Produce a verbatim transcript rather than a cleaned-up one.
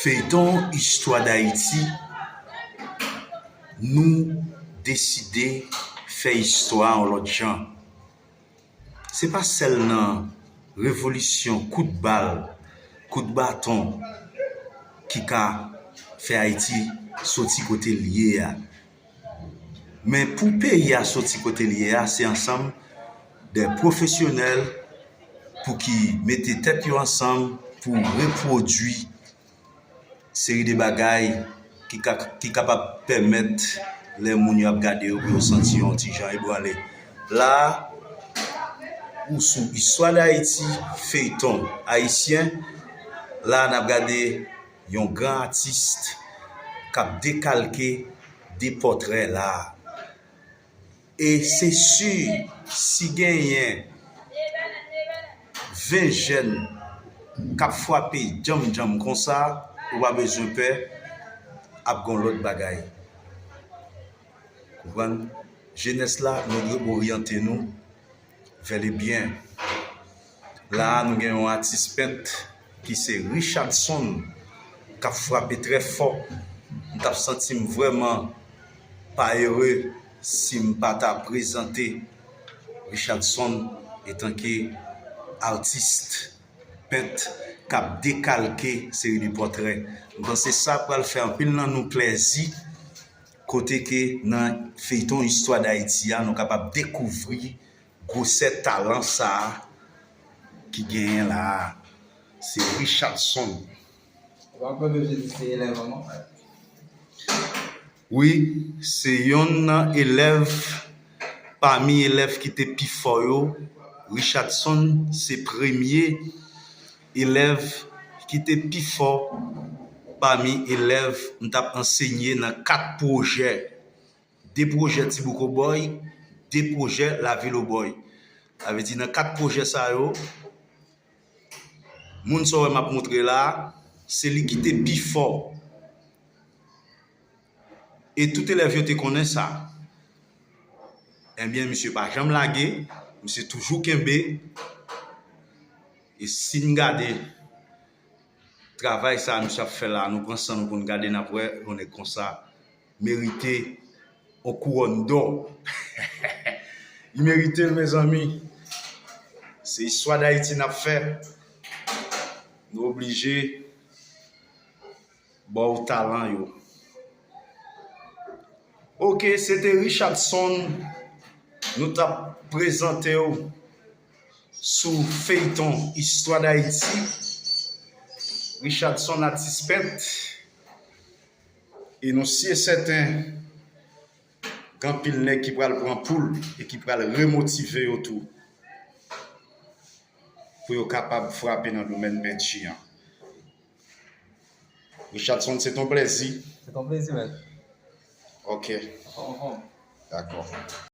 Feyton Istwa Dayiti, nou deside fè istwa yon lòt jan. Se pa sèl nan revolisyon, kout bal, kout baton ki ka fè Ayiti soti kote l ye a. Men pou peyi a soti kote l ye a, se ansanm de pwofesyonèl pou ki mete tèt yo ansanm pou repwodui seri de bagay ki ka, ki kapab pèmèt lè moun yo ap gade yo pou yo santi yon ti jan ebranle. La a, ou sou Istwa Dayiti, feyton ayisyen, la a n ap gade yon gran atis k ap dekalke de pòtrè la a. E se si, si genyen ven jèn k ap frape djanm djanm konsa, ou pa bezwen pè, ap gen yon lòt bagay. Konprann? Jenès la, nou dwe oryante nou vè le byen. La a, nou gen yon atis pent ki se Richardson k ap frape trè fò. M t ap santi m vrèman pa ere si m pa ta prezante Richardson etanke atis pent k ap dekalke seri de pòtrè. M panse sa pral fè anpil nan nou plèzi, kote ke nan feyton Istwa Dayiti a, nou kapab dekouvri gwosè talan sa a ki genyen la a. Se Richardson. Ou pa kwè Bebe di se elèv an mwen? Wi, se yonn nan elèv pami elèv ki te pi fò yo. Richardson se premye elèv ki te pi fò pami elèv m t ap ansenye nan kat pwojè. De pwojè Ti Bouk Obòy, de pwojè Lavil Obòy. Sa vle di nan kat pwojè sa yo, moun sa w wè m ap montre la a, se li ki te pi fò. E tout elèv yo te konnen sa. Ebyen, misye pa janm lage, misye toujou kenbe. E si n gade travay sa a misye ap fè la a, nou pran san nou pou n gade, n ap wè yon nèg konsa merite yon kouwòn dò. Li merite l, mezanmi. Se istwa Dayiti n ap fè. Nou oblije ba w talan yo. Oke, se te Richardson nou t ap prezante w sou feyton Istwa Dayiti. Richardson atis pent. E nou si e sèten, gen anpil nèg ki pral pran poul e ki pral remotive yo tou pou yo kapab frape nan domèn penti an. Richardson, se ton plèzi. Se ton plèzi, mèt. Ok. Anfòm, anfòm. Dakò.